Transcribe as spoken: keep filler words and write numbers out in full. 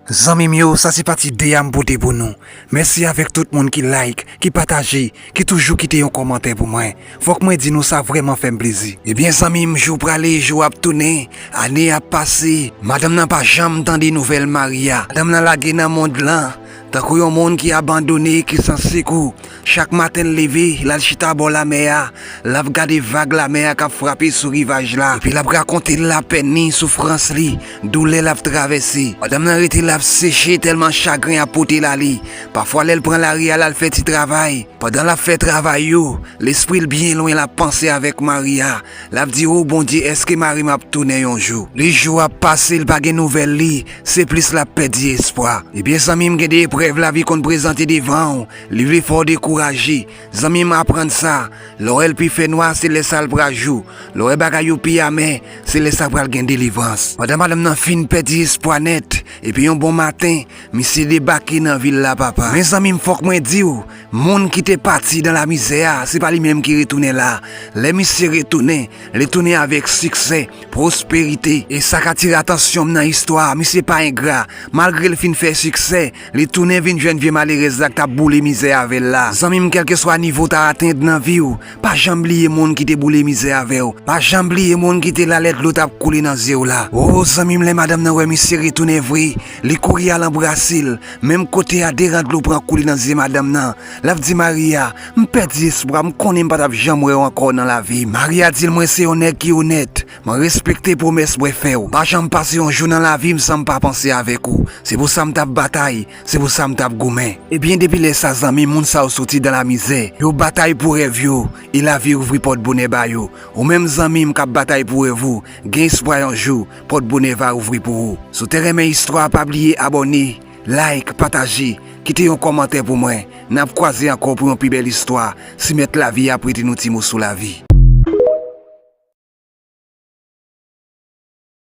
Zanmi m yo, sa se pati de a m pote pou nou. Mèsi avèk tout moun ki like, ki pataje, ki toujou kite yon kòmantè pou mwen. Fòk mwen di nou sa vrèman fè m plezi. Ebyen zanmi m, jou prale, jou ap tounen, ane ap pase. Madanm nan pa janm tande nouvèl Maria. Madanm nan lage nan mond lan, tankou yon moun ki abandone, ki san sekou. Chak maten l leve, l al chita bò lamè a, l ap gade vag lamè a k ap frape sou rivaj la, epi l ap rakonte lapèn li, soufrans li, doulè l ap travèse. Madanm nan rete l ap seche tèlman chagren ap pote l ale. Pafwa lè l pran lari a, l al fè ti travay. Pandan l ap fè travay yo, lespri l byen lwen, l ap panse avèk Maria. L ap di, "O Bondye, èske mari m ap tounen yon jou?" Plis jou ap pase, l pa gen nouvèl li, se plis l ap pèdi espwa. Ebyen zanmi m, gen de eprèv lavi konn prezante devan w. Li vle fè w dekouraje. Zanmi m, aprann sa. Lè w wè l pi fè nwa, se lè sa l pral jou. Lè w wè bagay yo pi amè, se lè sa pral gen delivrans. Pandan madanm nan fin pèdi espwa nèt, epi yon bon maten, misye debake nan vil la, papa. Men zanmi m, fòk mwen di w, moun ki te pati dan lamizè a, se pa li menm ki retounen la. Lè misye retounen, li tounen avèk siksè, pwosperite. E sa k atire atansyon m nan istwa a, misye pa engra. Malgre l fin fè siksè, li tounen vin jwenn vye malerèz la k t ap boule mizè avè l la. Zanmi m, kèlkeswa nivo w ta atenn nan vi w, pa janm bliye moun ki te boule mizè avè w. Pa janm bliye moun ki te la lè dlo t ap koule nan zye w la. O zanmi m, lè madanm nan wè misye retounen vre, li kouri al anbrase l. Menm kote a, de ran dlo pran koule nan zye madanm nan. L ap di Maria, "M pèdi espwa, m konnen m pa t ap janm wè w ankò nan lavi m." Maria di l, "Mwen se yon nèg ki onèt. Mwen respekte pwomès mwen fè w. Pa janm pase yon jou nan lavi m san m pa panse avèk ou. Se pou sa m t ap batay, se pou sa m t ap goumen." Ebyen depi lè sa zanmi, moun sa yo soti dan lamizè. Yo batay pou rèv yo, e lavi ouvri pòt bonè ba yo. Ou menm zanmi m k ap batay pou rèv ou, gen espwa yon jou, pòt bonè va ouvri pou ou. Si w te renmen istwa a, pa bliye abòne, like, pataje, kite yon kòmantè pou mwen. N ap kwaze ankò pou yon pi bèl istwa, si Mèt Lavi ap prete nou ti moso lavi.